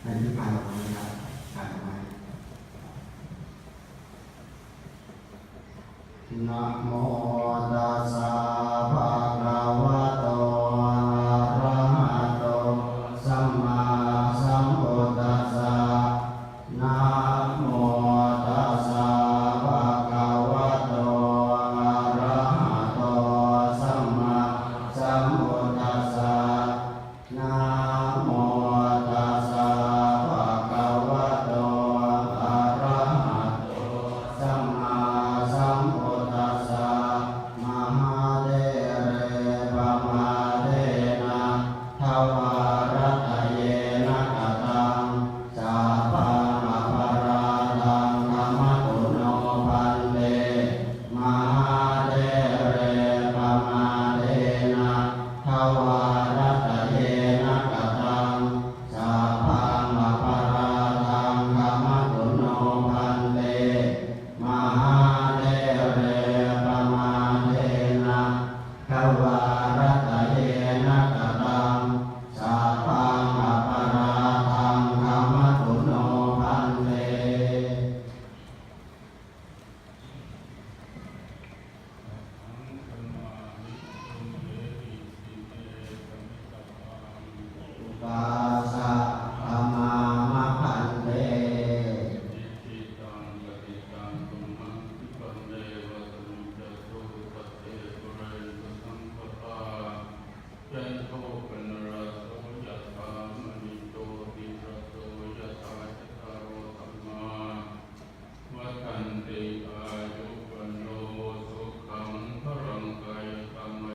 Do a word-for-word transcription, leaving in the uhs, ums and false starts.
ให้อธิษฐานออกมานะครับ อ่านออกมา Namo tassa bhagavato arahato sammāsambuddhassa. Namo tassa bhagavato arahato sammāsambuddhassa. Namo tassa bhagavato arahato sammāsambuddhassa. Mahāthera pamādena dvārattayena kataṃ sabbaṃ aparādhaṃ khamatu no bhante. Mahāthera pamādena dvārattayena kataṃ sabbaṃ aparādhaṃ khamatu no bhante. Mahāthera pamādena dvārattayena kataṃ sabbaṃ aparādhaṃ khamatu no bhante.